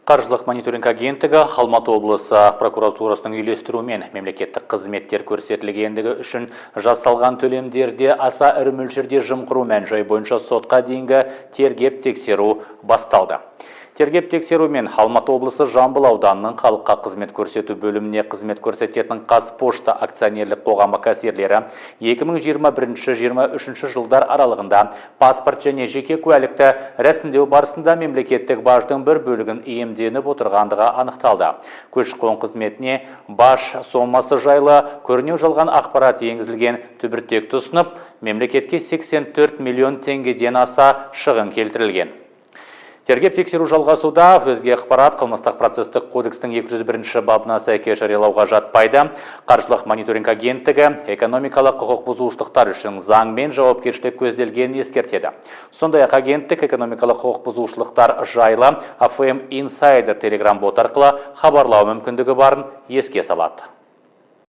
Қаржылық мониторинг агенттігі Алматы облысы прокуратурасының үйлестіруімен мемлекеттік қызметтер көрсетілгендігі үшін жасалған төлемдерде аса ірі мөлшерде жымқыру мән-жайы бойынша сотқа дейінгі тергеп тексеру басталды. Тергеп тексерумен Алматы облысы Жамбыл ауданының халыққа қызмет көрсету бөліміне қызмет көрсететін Қазпошта акционерлік қоғамы кассирлері 2021-23 жылдар аралығында паспорт және жеке куәлікті рәсімдеу барысында мемлекеттік баждың бір бөлігін иемденіп отырғандығы анықталды. Көші-қон қызметіне баж сомасы жайлы көрінеу жалған ақпарат енгізілген түбіртекті ұсынып, мемлекетке 84 миллион теңгеден аса шығын келтірілген. Тергеп тексеру жалғасуда. Өзге ақпарат қылмыстық процестік кодекстің 201 бабына сәйкес жариялауға жатпайды. Қаржылық мониторинг агенттігі экономикалық құқық бұзушылықтар үшін заңмен жауапкершілік көзделгенін ескертеді. Сондай-ақ агенттік экономикалық құқық бұзушылықтар жайлы АФМ Инсайдер телеграм бот арқылы хабарлау мүмкіндігі барын еске салады.